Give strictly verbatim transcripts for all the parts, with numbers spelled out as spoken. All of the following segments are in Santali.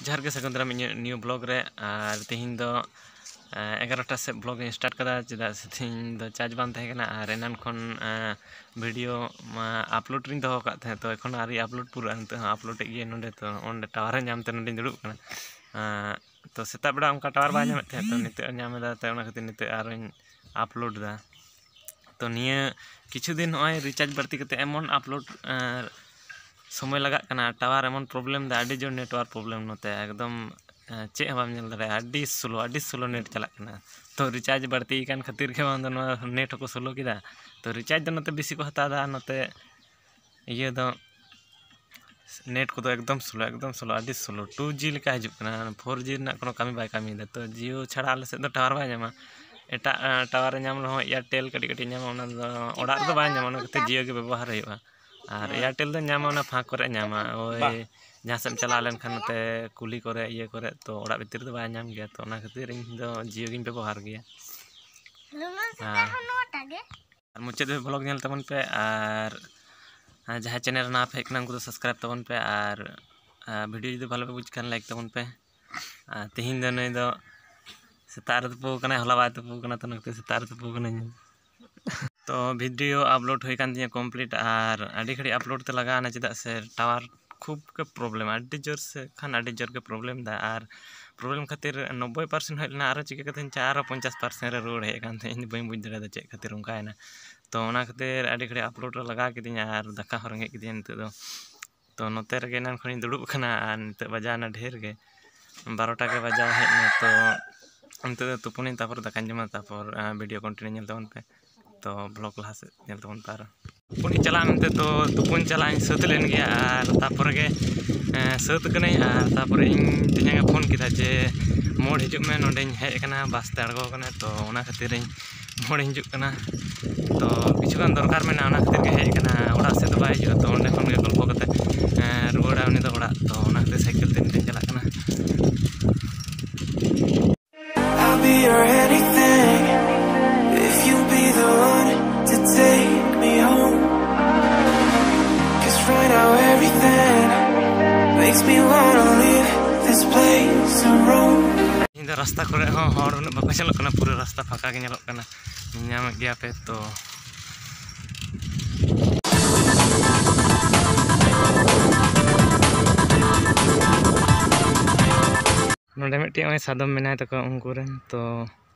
ᱡᱚᱦᱟᱨ ᱜᱮ ᱥᱟᱹᱜᱩᱱ ᱫᱟᱨᱟᱢ ᱤᱧᱟᱹᱜ new vlog ᱨᱮ᱾ ᱟᱨ ᱛᱮᱦᱮᱧ ᱫᱚ ᱮᱜᱟᱨᱚᱴᱟ ᱥᱮᱫ vlog ᱤᱧ start ᱠᱟᱫᱟ, ᱪᱮᱫᱟᱜ ᱥᱮ ᱛᱮᱦᱮᱧ ᱫᱚ charge ᱵᱟᱝ ᱛᱟᱦᱮᱸ ᱠᱟᱱᱟ᱾ ᱟᱨ ᱮᱱᱟᱱ ᱠᱷᱚᱱ video upload ᱨᱤᱧ ᱫᱚᱦᱚ ᱟᱠᱟᱫ ᱛᱟᱦᱮᱸᱫ, ᱛᱚ ᱮᱠᱷᱚᱱ ᱟᱹᱣᱨᱤ upload ᱯᱩᱨᱟᱹᱜᱼᱟ᱾ ᱱᱤᱛᱚᱜ ᱦᱚᱸ upload ᱮᱫ ᱜᱮᱭᱟ ᱱᱚᱸᱰᱮ, ᱛᱚ ᱚᱸᱰᱮ ᱴᱟᱣᱟᱨᱮ ᱧᱟᱢ ᱛᱮ ᱱᱚᱸᱰᱮᱧ ᱫᱩᱲᱩᱵ ᱠᱟᱱᱟ᱾ ᱛᱚ ᱥᱮᱛᱟᱜ ᱵᱮᱲᱟ ᱚᱱᱠᱟ ᱴᱟᱣᱟᱨ ᱵᱟᱭ ᱧᱟᱢᱮᱫ ᱛᱟᱦᱮᱸᱫ, ᱛᱚ ᱱᱤᱛᱚᱜ ᱧᱟᱢ ᱮᱫᱟ, ᱛᱚ ᱚᱱᱟ ᱠᱷᱟᱹᱛᱤᱨ ᱱᱤᱛᱚᱜ ᱟᱨᱚᱧ upload ᱮᱫᱟ᱾ ᱛᱚ ᱱᱤᱭᱟᱹ ᱠᱤᱪᱷᱩ ᱫᱤᱱ ᱱᱚᱜᱼᱚᱭ recharge ᱵᱟᱹᱲᱛᱤ ᱠᱟᱛᱮ ᱮᱢᱚᱱ upload ᱥᱚᱢᱚᱭ ᱞᱟᱜᱟᱜ ᱠᱟᱱᱟ, ᱴᱟᱣᱟᱨ ᱮᱢᱚᱱ problem ᱮᱫᱟ, ᱟᱹᱰᱤ ᱡᱳᱨ network problem ᱱᱚᱛᱮ ᱮᱠᱫᱚᱢ᱾ ᱪᱮᱫ ᱦᱚᱸ ᱵᱟᱢ ᱧᱮᱞ ᱫᱟᱲᱮᱭᱟᱜᱼᱟ, ᱟᱹᱰᱤ slow, ᱟᱹᱰᱤ slow net ᱪᱟᱞᱟᱜ ᱠᱟᱱᱟ᱾ ᱛᱚ recharge ᱵᱟᱹᱲᱛᱤ ᱟᱠᱟᱱ ᱠᱷᱟᱹᱛᱤᱨ ᱜᱮ ᱵᱟᱝ ᱫᱚ ᱱᱚᱣᱟ net ᱦᱚᱸᱠᱚ slow ᱠᱮᱫᱟ᱾ ᱛᱚ recharge ᱫᱚ ᱱᱚᱛᱮ ᱵᱮᱥᱤ ᱠᱚ ᱦᱟᱛᱟᱣ ᱮᱫᱟ, ᱱᱚᱛᱮ ᱤᱭᱟᱹ ᱫᱚ net ᱠᱚᱫᱚ ᱮᱠᱫᱚᱢ slow, ᱮᱠᱫᱚᱢ slow, ᱟᱹᱰᱤ slow, two G ᱞᱮᱠᱟ ᱦᱤᱡᱩᱜ ᱠᱟᱱᱟ, four G ᱨᱮᱱᱟᱜ ᱠᱳᱱᱳ ᱠᱟᱹᱢᱤ ᱵᱟᱭ ᱠᱟᱹᱢᱤᱭᱮᱫᱟ᱾ ᱛᱚ Jio ᱪᱷᱟᱲᱟ ᱟᱞᱮ ᱥᱮᱫ ᱫᱚ ᱴᱟᱣᱟᱨ ᱵᱟᱭ ᱧᱟᱢᱟ, ᱮᱴᱟᱜ ᱴᱟᱣᱟᱨ ᱮ ᱧᱟᱢ ᱨᱮᱦᱚᱸ Airtel ᱠᱟᱹᱴᱤᱡ ᱠᱟᱹᱴᱤᱡ ᱧᱟᱢᱟ, ᱚᱱᱟ ᱫᱚ ᱚᱲᱟᱜ ᱨᱮᱫᱚ ᱵᱟᱭ ᱧᱟᱢᱟ, ᱚᱱᱟ ᱠᱷᱟᱹᱛᱤᱨ Jio ᱜᱮ ᱵᱮᱵᱚᱦᱟᱨ ᱦᱩᱭᱩᱜᱼᱟ᱾ ᱟᱨ Airtel ᱫᱚ ᱧᱟᱢᱟ ᱚᱱᱟ ᱯᱷᱟᱸᱠ ᱠᱚᱨᱮ ᱧᱟᱢᱟ, ᱳᱭ ᱡᱟᱦᱟᱸ ᱥᱮᱫ ᱮᱢ ᱪᱟᱞᱟᱣ ᱞᱮᱱᱠᱷᱟᱱ ᱱᱚᱛᱮ ᱠᱩᱞᱦᱤ ᱠᱚᱨᱮ ᱤᱭᱟᱹ ᱠᱚᱨᱮ, ᱛᱚ ᱚᱲᱟᱜ ᱵᱷᱤᱛᱤᱨ ᱨᱮᱫᱚ ᱵᱟᱭ ᱧᱟᱢ ᱜᱮᱭᱟ᱾ ᱛᱚ ᱚᱱᱟ ᱠᱷᱟᱹᱛᱤᱨ ᱤᱧ ᱫᱚ Jio ᱜᱤᱧ ᱵᱮᱵᱚᱦᱟᱨ ᱜᱮᱭᱟ᱾ ᱟᱨ ᱟᱨ ᱢᱩᱪᱟᱹᱫ ᱫᱷᱟᱹᱵᱤᱡ vlog ᱧᱮᱞ ᱛᱟᱵᱚᱱ ᱯᱮ, ᱟᱨ ᱟᱨ ᱡᱟᱦᱟᱸᱭ channel ᱨᱮ ᱱᱟᱣᱟ ᱯᱮ ᱦᱮᱡ ᱠᱟᱱᱟ ᱩᱱᱠᱩ ᱫᱚ subscribe ᱛᱟᱵᱚᱱ ᱯᱮ, ᱟᱨ video ᱡᱩᱫᱤ ᱵᱷᱟᱞᱮ ᱯᱮ ᱵᱩᱡᱽ ᱠᱷᱟᱱ like ᱛᱟᱵᱚᱱ ᱯᱮ᱾ ᱟᱨ ᱛᱮᱦᱮᱧ ᱫᱚ ᱱᱩᱭ ᱫᱚ ᱥᱮᱛᱟᱜ ᱨᱮ ᱛᱩᱯᱩ ᱠᱟᱱᱟᱭ, ᱦᱚᱞᱟ ᱵᱟᱭ ᱛᱩᱯᱩ ᱠᱟᱱᱟ, ᱛᱚ ᱱᱚᱛᱮ ᱥᱮᱛᱟᱜ ᱨᱮ ᱛᱩᱯᱩ ᱠᱟᱱᱟᱹᱧ᱾ ᱛᱚ video upload ᱦᱩᱭ ᱠᱟᱱ ᱛᱤᱧᱟᱹ complete, ᱟᱨ ᱟᱹᱰᱤ ᱜᱷᱟᱹᱲᱤᱡ upload ᱛᱮ ᱞᱟᱜᱟᱣ ᱮᱱᱟ, ᱪᱮᱫᱟᱜ ᱥᱮ ᱴᱟᱣᱟᱨ ᱠᱷᱩᱵ ᱜᱮ problem, ᱟᱹᱰᱤ ᱡᱳᱨ ᱥᱮ ᱠᱷᱟᱱ ᱟᱹᱰᱤ ᱡᱳᱨ ᱜᱮ problem ᱮᱫᱟ᱾ ᱟᱨ problem ᱠᱷᱟᱹᱛᱤᱨ ᱱᱚᱵᱵᱳᱭ percent ᱦᱮᱡ ᱞᱮᱱᱟ, ᱟᱨᱚ ᱪᱤᱠᱟᱹ ᱠᱟᱛᱮᱧ ᱪᱟ-, ᱟᱨᱚ ᱯᱚᱧᱪᱟᱥ percent ᱨᱮ ᱨᱩᱣᱟᱹᱲ ᱦᱮᱡ ᱟᱠᱟᱱ ᱛᱟᱦᱮᱸᱫ, ᱤᱧ ᱫᱚ ᱵᱟᱹᱧ ᱵᱩᱡᱽ ᱫᱟᱲᱮᱭᱟᱫᱟ ᱪᱮᱫ ᱠᱷᱟᱹᱛᱤᱨ ᱚᱱᱠᱟᱭᱮᱱᱟ᱾ ᱛᱚ ᱚᱱᱟ ᱠᱷᱟᱹᱛᱤᱨ ᱟᱹᱰᱤ ᱜᱷᱟᱹᱲᱤᱡ upload ᱨᱮ ᱞᱟᱜᱟᱣ ᱠᱤᱫᱤᱧᱟ, ᱟᱨ ᱫᱟᱠᱟ ᱦᱚᱸ ᱨᱮᱸᱜᱮᱡ ᱠᱤᱫᱤᱧᱟ ᱱᱤᱛᱚᱜ ᱫᱚ᱾ ᱛᱚ ᱱᱚᱛᱮ ᱨᱮᱜᱮ ᱮᱱᱟᱱ ᱠᱷᱚᱱᱤᱧ ᱫᱩᱲᱩᱵ ᱠᱟᱱᱟ, ᱟᱨ ᱱᱤᱛᱚᱜ ᱵᱟᱡᱟᱣ ᱮᱱᱟ ᱰᱷᱮᱨ ᱜᱮ, ᱵᱟᱨᱚᱴᱟ ᱜᱮ ᱵᱟᱡᱟᱣ ᱦᱮᱡ ᱮᱱᱟ᱾ ᱛᱚ ᱱᱤᱛᱚᱜ ᱫᱚ ᱛᱩᱯᱩᱱᱤᱧ, ᱛᱟᱨᱯᱚᱨ ᱫᱟᱠᱟᱧ ᱡᱚᱢᱟ, ᱛᱟᱨᱯᱚᱨ video continue ᱧᱮᱞ ᱛᱟᱵᱚᱱ ᱯᱮ᱾ ᱛᱚ vlog ᱞᱟᱦᱟ ᱥᱮᱫ ᱧᱮᱞ ᱛᱟᱵᱚᱱ ᱯᱮ ᱟᱨᱚ᱾ ᱛᱩᱯᱩᱱᱤᱧ ᱪᱟᱞᱟᱜᱼᱟ ᱢᱮᱱᱛᱮ, ᱛᱚ ᱛᱩᱯᱩᱧ ᱪᱟᱞᱟᱜ ᱤᱧ ᱥᱟᱹᱛ ᱞᱮᱱ ᱜᱮᱭᱟ, ᱟᱨ ᱛᱟᱨᱯᱚᱨᱮ ᱜᱮ ᱮᱸ, ᱥᱟᱹᱛ ᱠᱟᱹᱱᱟᱹᱧ᱾ ᱟᱨ ᱛᱟᱨᱯᱚᱨᱮ ᱤᱧ ᱛᱮᱧᱟᱝ ᱮ ᱯᱷᱳᱱ ᱠᱮᱫᱟ ᱡᱮ, "ᱢᱳᱲ ᱦᱤᱡᱩᱜ ᱢᱮ, ᱱᱚᱸᱰᱮᱧ ᱦᱮᱡ ᱟᱠᱟᱱᱟ, ᱵᱟᱥ ᱛᱮ ᱟᱬᱜᱚ ᱟᱠᱟᱱᱟ", ᱛᱚ ᱚᱱᱟ ᱠᱷᱟᱹᱛᱤᱨ ᱤᱧ ᱢᱳᱲ ᱤᱧ ᱦᱤᱡᱩᱜ ᱠᱟᱱᱟ᱾ ᱛᱚ ᱠᱤᱪᱷᱩ ᱜᱟᱱ ᱫᱚᱨᱠᱟᱨ ᱢᱮᱱᱟᱜᱼᱟ, ᱚᱱᱟ ᱠᱷᱟᱹᱛᱤᱨ ᱜᱮ ᱦᱮᱡ ᱟᱠᱟᱱᱟ, ᱚᱲᱟᱜ ᱥᱮᱫ ᱫᱚ ᱵᱟᱭ ᱦᱤᱡᱩᱜᱼᱟ᱾ ᱛᱚ ᱚᱸᱰᱮ ᱠᱷᱚᱱ ᱜᱮ ᱜᱚᱞᱯᱚ ᱠᱟᱛᱮ ᱮᱸ, ᱨᱩᱣᱟᱹᱲᱟ ᱩᱱᱤ ᱫᱚ ᱚᱲᱟᱜ᱾ ᱛᱚ ᱚᱱᱟ ᱠᱷᱟᱹᱛᱤᱨ ᱥᱟᱭᱠᱮᱞ ᱛᱮ ᱱᱤᱛᱚᱜ ᱤᱧ ᱪᱟᱞᱟᱜ ᱠᱟᱱᱟ᱾ I'll be your anything if you be the one to take me home. 'Cause right now everything makes me wanna leave. This place to roam. ᱤᱧ ᱫᱚ ᱨᱟᱥᱛᱟ ᱠᱚᱨᱮ ᱦᱚᱸ ᱦᱚᱲ ᱩᱱᱟᱹᱜ ᱵᱟᱠᱚ ᱧᱮᱞᱚᱜ ᱠᱟᱱᱟ, ᱯᱩᱨᱟᱹ ᱨᱟᱥᱛᱟ ᱯᱷᱟᱸᱠᱟ ᱜᱮ ᱧᱮᱞᱚᱜ ᱠᱟᱱᱟ᱾ ᱧᱮᱞ ᱧᱟᱢᱮᱫ ᱜᱮᱭᱟ ᱯᱮ ᱛᱚ᱾ ᱱᱚᱰᱮ ᱢᱤᱫᱴᱮᱡ ᱱᱚᱜᱼᱚᱭ ᱥᱟᱫᱚᱢ ᱢᱮᱱᱟᱭ ᱛᱟᱠᱚᱣᱟ ᱩᱱᱠᱩ ᱨᱮᱱ, ᱛᱚ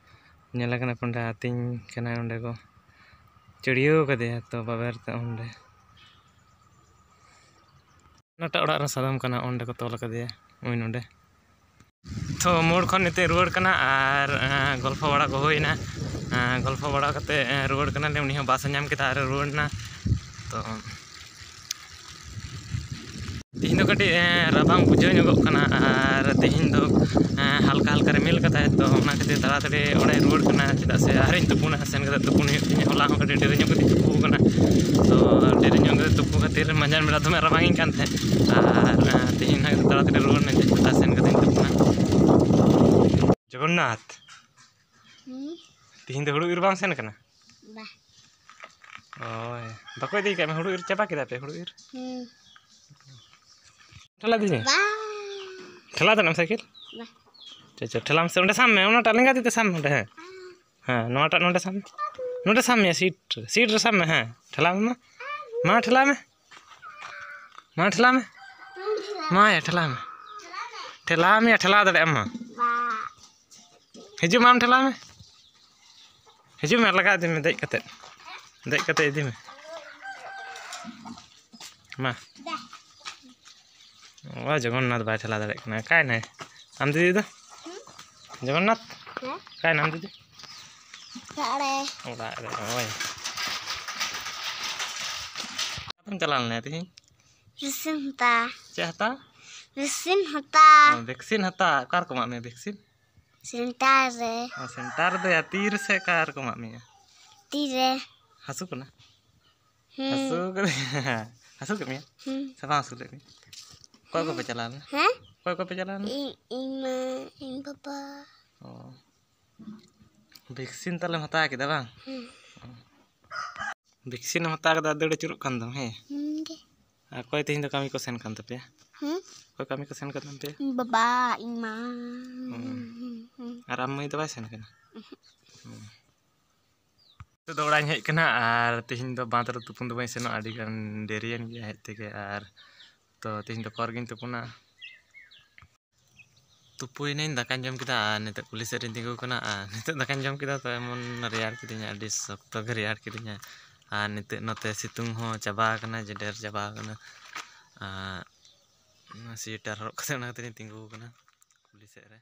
ᱧᱮᱞᱮ ᱠᱟᱱᱟ ᱯᱮ, ᱚᱸᱰᱮ ᱟᱹᱛᱤᱧ ᱠᱟᱱᱟᱭ, ᱚᱸᱰᱮ ᱠᱚ ᱪᱟᱹᱲᱭᱟᱹᱣ ᱠᱟᱫᱮᱭᱟ ᱛᱚ ᱵᱟᱵᱮᱨ ᱛᱮ ᱚᱸᱰᱮ᱾ ᱚᱱᱟᱴᱟᱜ ᱚᱲᱟᱜ ᱨᱮ ᱥᱟᱫᱚᱢ ᱠᱟᱱᱟ, ᱚᱸᱰᱮ ᱠᱚ ᱛᱚᱞ ᱠᱟᱫᱮᱭᱟ, ᱩᱱᱤ ᱱᱚᱸᱰᱮ᱾ ᱛᱚ ᱢᱳᱲ ᱠᱷᱚᱱ ᱱᱤᱛᱚᱜ ᱨᱩᱣᱟᱹᱲ ᱠᱟᱱᱟ ᱟᱨ, ᱮᱸ, ᱜᱚᱞᱯᱷᱚ ᱵᱟᱲᱟ ᱠᱚ ᱦᱩᱭᱱᱟ᱾ ᱮᱸ, ᱜᱚᱞᱯᱷᱚ ᱵᱟᱲᱟ ᱠᱟᱛᱮ, ᱮᱸ, ᱨᱩᱣᱟᱹᱲ ᱠᱟᱱᱟᱞᱮ, ᱩᱱᱤ ᱦᱚᱸ ᱵᱟᱥ ᱮ ᱧᱟᱢ ᱠᱮᱫᱟ ᱟᱨ ᱮ ᱨᱩᱣᱟᱹᱲ ᱮᱱᱟ᱾ ᱛᱚ ᱛᱤᱦᱤᱧ ᱫᱚ ᱠᱟᱹᱴᱤᱡ, ᱮᱸ, ᱨᱟᱵᱟᱝ ᱵᱩᱡᱷᱟᱹᱣ ᱧᱚᱜᱚᱜ ᱠᱟᱱᱟ ᱟᱨ ᱛᱤᱦᱤᱧ ᱫᱚ, ᱮᱸ, ᱦᱟᱞᱠᱟ ᱦᱟᱞᱠᱟ ᱨᱤᱢᱤᱞ ᱠᱟᱫᱟᱭ, ᱛᱚ ᱚᱱᱟ ᱠᱷᱟᱹᱛᱤᱨ ᱛᱟᱲᱟᱛᱟᱲᱤ ᱚᱲᱟᱜ ᱤᱧ ᱨᱩᱣᱟᱹᱲ ᱠᱟᱱᱟ, ᱪᱮᱫᱟᱜ ᱥᱮ ᱟᱨᱤᱧ ᱛᱩᱯᱩᱱᱟ, ᱥᱮᱱ ᱠᱟᱛᱮ ᱛᱩᱯᱩᱱ ᱦᱩᱭᱩᱜ ᱛᱤᱧᱟᱹ᱾ ᱦᱚᱞᱟ ᱦᱚᱸ ᱠᱟᱹᱴᱤᱡ ᱰᱮᱨᱤ ᱧᱚᱜ ᱠᱟᱛᱮᱧ ᱛᱩᱯᱩ ᱠᱟᱱᱟ, ᱛᱚ ᱰᱮᱨᱤ ᱧᱚᱜ ᱠᱟᱛᱮ ᱛᱩᱯᱩ ᱠᱷᱟᱹᱛᱤᱨ ᱢᱟᱸᱡᱟᱱ ᱵᱮᱲᱟ ᱫᱚᱢᱮ ᱨᱟᱵᱟᱝ ᱤᱧ ᱠᱟᱱ ᱛᱟᱦᱮᱸᱫ᱾ ᱟᱨ, ᱮᱸ, ᱛᱤᱦᱤᱧ ᱦᱟᱸᱜ ᱛᱟᱲᱟᱛᱟᱲᱤ ᱨᱩᱣᱟᱹᱲ ᱱᱟᱹᱧ, ᱡᱟᱦᱟᱸ ᱥᱮᱱ ᱠᱟᱛᱮᱧ ᱛᱩᱯᱩᱱᱟ᱾ ᱡᱚᱜᱚᱱᱱᱟᱛᱷ, ᱦᱩᱸ? ᱛᱤᱦᱤᱧ ᱫᱚ ᱦᱩᱲᱩ ᱤᱨ ᱵᱟᱢ ᱥᱮᱱ ᱠᱟᱱᱟ? ᱵᱟ᱾ ᱳᱭ, ᱵᱟᱠᱚ ᱤᱫᱤ ᱠᱟᱜ ᱢᱮ, ᱦᱩᱲᱩ ᱤᱨ ᱪᱟᱵᱟ ᱠᱮᱫᱟ ᱯᱮ, ᱦᱩᱲᱩ ᱤᱨ? ᱦᱩᱸ᱾ ᱴᱷᱮᱞᱟ ᱫᱤᱧᱟ? ᱵᱟ᱾ ᱴᱷᱮᱞᱟ ᱫᱟᱱᱟᱢ ᱥᱟᱭᱠᱮᱞ? ᱵᱟ᱾ ᱟᱪᱪᱷᱟ, ᱟᱪᱪᱷᱟ, ᱴᱷᱮᱞᱟᱢ ᱥᱮ ᱚᱸᱰᱮ ᱥᱟᱵ ᱢᱮ, ᱚᱱᱟᱴᱟᱜ ᱞᱮᱸᱜᱟ ᱛᱤ ᱛᱮ ᱥᱟᱵ ᱢᱮ ᱚᱸᱰᱮ, ᱦᱮᱸ᱾ ᱦᱮᱸ, ᱱᱚᱣᱟᱴᱟᱜ ᱱᱚᱸᱰᱮ ᱥᱟᱵ ᱢᱮ᱾ ᱱᱚᱸᱰᱮ ᱥᱟᱵ ᱢᱮᱭᱟ, ᱥᱤᱴ ᱨᱮ, ᱥᱤᱴ ᱨᱮ ᱥᱟᱵ ᱢᱮ, ᱦᱮᱸ᱾ ᱴᱷᱮᱞᱟᱣ ᱢᱮ ᱢᱟ᱾ ᱢᱟ, ᱴᱷᱮᱞᱟᱣ ᱢᱮ᱾ ᱢᱟ, ᱴᱷᱮᱞᱟᱣ ᱢᱮ᱾ ᱢᱟ ᱭᱟ, ᱴᱷᱮᱞᱟᱣ ᱢᱮ᱾ ᱴᱷᱮᱞᱟᱣ ᱢᱮᱭᱟ, ᱴᱷᱮᱞᱟᱣ ᱫᱟᱲᱮᱭᱟᱜ ᱟᱢ ᱢᱟ᱾ ᱵᱟ᱾ ᱦᱤᱡᱩᱜ ᱢᱮ, ᱟᱢ ᱴᱷᱮᱞᱟᱣ ᱢᱮ᱾ ᱦᱤᱡᱩᱜ ᱢᱮ, ᱞᱟᱜᱟ ᱤᱫᱤ ᱢᱮ, ᱫᱮᱡ ᱠᱟᱛᱮ᱾ ᱫᱮᱡ ᱠᱟᱛᱮ ᱤᱫᱤ ᱢᱮ᱾ ᱢᱟ᱾ ᱫᱟ᱾ ᱚ, ᱡᱚᱜᱚᱱᱱᱟᱛᱷ ᱵᱟᱭ ᱴᱷᱮᱞᱟᱣ ᱫᱟᱲᱮᱭᱟᱜ ᱠᱟᱱᱟ᱾ ᱚᱠᱟᱭᱱᱟᱭ ᱟᱢ ᱫᱤᱫᱤ ᱫᱚ? ᱦᱩᱸ? ᱡᱚᱜᱚᱱᱱᱟᱛᱷ? ᱦᱮᱸ? ᱚᱠᱟᱭᱱᱟᱢ ᱫᱤᱫᱤ? ᱚᱲᱟᱜ ᱨᱮ᱾ ᱚᱲᱟᱜ ᱨᱮ, ᱦᱳᱭ᱾ ᱚᱠᱟᱛᱮᱢ ᱪᱟᱞᱟᱣ ᱞᱮᱱᱟ ᱛᱮᱦᱮᱧ? ᱵᱷᱮᱠᱥᱤᱱ ᱦᱟᱛᱟᱣ᱾ ᱪᱮᱫ ᱦᱟᱛᱟᱣ? ᱵᱷᱮᱠᱥᱤᱱ ᱦᱟᱛᱟᱣ᱾ ᱚ, ᱵᱷᱮᱠᱥᱤᱱ ᱦᱟᱛᱟᱣ᱾ ᱚᱠᱟ ᱨᱮᱠᱚ ᱮᱢᱟᱜ ᱢᱮᱭᱟ ᱵᱷᱮᱠᱥᱤᱱ? ᱥᱮᱱᱴᱟᱨ ᱨᱮ᱾ ᱚ, ᱥᱮᱱᱴᱟᱨ ᱨᱮᱫᱚ ᱭᱟ, ᱛᱤ ᱨᱮᱥᱮ ᱚᱠᱟ ᱨᱮᱠᱚ ᱮᱢᱟᱜ ᱢᱮᱭᱟ? ᱛᱤ ᱨᱮ᱾ ᱦᱟᱹᱥᱩ ᱠᱟᱱᱟ? ᱦᱩᱸ᱾ ᱦᱟᱹᱥᱩ ᱠᱟᱱᱟ? ᱦᱟᱹᱥᱩ ᱠᱮᱫ ᱢᱮᱭᱟ? ᱦᱩᱸ᱾ ᱥᱮ ᱵᱟᱝ ᱦᱟᱹᱥᱩ ᱞᱮᱫ ᱢᱮᱭᱟ? ᱚᱠᱚᱭ ᱠᱚᱯᱮ ᱪᱟᱞᱟᱣ ᱞᱮᱱᱟ? ᱦᱮᱸ? ᱚᱠᱚᱭ ᱠᱚᱯᱮ ᱪᱟᱞᱟᱣ ᱞᱮᱱᱟ? ᱤᱧ, ᱤᱧ ᱢᱟ, ᱤᱧ ᱵᱟᱵᱟ᱾ ᱚ᱾ ᱵᱷᱮᱠᱥᱤᱱ ᱛᱟᱦᱞᱮᱢ ᱦᱟᱛᱟᱣ ᱠᱮᱫᱟ ᱵᱟᱝ? ᱦᱩᱸ᱾ ᱵᱷᱮᱠᱥᱤᱱ ᱮᱢ ᱦᱟᱛᱟᱣ ᱠᱮᱫᱟ, ᱫᱟᱹᱲ ᱟᱹᱪᱩᱨᱚᱜ ᱠᱟᱱ ᱫᱚᱢ, ᱦᱮᱸ? ᱦᱩᱸ ᱜᱮ᱾ ᱟᱨ ᱚᱠᱚᱭ ᱛᱮᱦᱮᱧ ᱫᱚ ᱠᱟᱹᱢᱤ ᱠᱚ ᱥᱮᱱ ᱠᱟᱱ ᱛᱟᱯᱮᱭᱟ? ᱦᱩᱸ? ᱠᱟᱹᱢᱤ ᱠᱚ ᱥᱮᱱ ᱠᱟᱱ ᱛᱟᱢ ᱛᱮ? ᱤᱧ ᱵᱟᱵᱟ, ᱤᱧ ᱢᱟ᱾ ᱦᱩᱸ᱾ ᱟᱨ ᱟᱢ ᱢᱟᱹᱭ ᱫᱚ ᱵᱟᱭ ᱥᱮᱱ ᱠᱟᱱᱟ? ᱦᱩᱸ᱾ ᱱᱤᱛᱚᱜ ᱫᱚ ᱚᱲᱟᱜ ᱤᱧ ᱦᱮᱡ ᱠᱟᱱᱟ ᱟᱨ ᱛᱮᱦᱮᱧ ᱫᱚ ᱵᱟᱸᱫᱽ ᱨᱮ ᱛᱩᱯᱩᱱ ᱫᱚ ᱵᱟᱹᱧ ᱥᱮᱱᱚᱜᱼᱟ, ᱟᱹᱰᱤ ᱜᱟᱱ ᱫᱮᱨᱤᱭᱮᱱ ᱜᱮᱭᱟ ᱦᱮᱡ ᱛᱮᱜᱮ᱾ ᱟᱨ ᱛᱚ ᱛᱮᱦᱮᱧ ᱫᱚ ᱠᱚᱨ ᱜᱤᱧ ᱛᱩᱯᱩᱱᱟ᱾ ᱛᱩᱯᱩᱭᱮᱱᱟᱹᱧ, ᱫᱟᱠᱟᱧ ᱡᱚᱢ ᱠᱮᱫᱟ ᱟᱨ ᱱᱤᱛᱚᱜ ᱠᱩᱞᱦᱤ ᱥᱮᱫ ᱨᱤᱧ ᱛᱤᱸᱜᱩ ᱠᱟᱱᱟ᱾ ᱟᱨ ᱱᱤᱛᱚᱜ ᱫᱟᱠᱟᱧ ᱡᱚᱢ ᱠᱮᱫᱟ ᱛᱚ ᱮᱢᱚᱱ ᱨᱮᱭᱟᱲ ᱠᱤᱫᱤᱧᱟ, ᱟᱹᱰᱤ ᱥᱚᱠᱛᱚ ᱜᱮ ᱨᱮᱭᱟᱲ ᱠᱤᱫᱤᱧᱟ᱾ ᱟᱨ ᱱᱤᱛᱚᱜ ᱱᱚᱛᱮ ᱥᱤᱛᱩᱝ ᱦᱚᱸ ᱪᱟᱵᱟ ᱟᱠᱟᱱᱟ, ᱡᱮᱰᱮᱨ ᱪᱟᱵᱟ ᱟᱠᱟᱱᱟ᱾ ᱟᱨ ᱚᱱᱟ ᱥᱩᱭᱮᱴᱟᱨ ᱦᱚᱨᱚᱜ ᱠᱟᱛᱮ ᱚᱱᱟ ᱠᱷᱟᱹᱛᱤᱨ ᱤᱧ ᱛᱤᱸᱜᱩ ᱟᱠᱟᱱᱟ ᱠᱩᱞᱦᱤ ᱥᱮᱫ ᱨᱮ᱾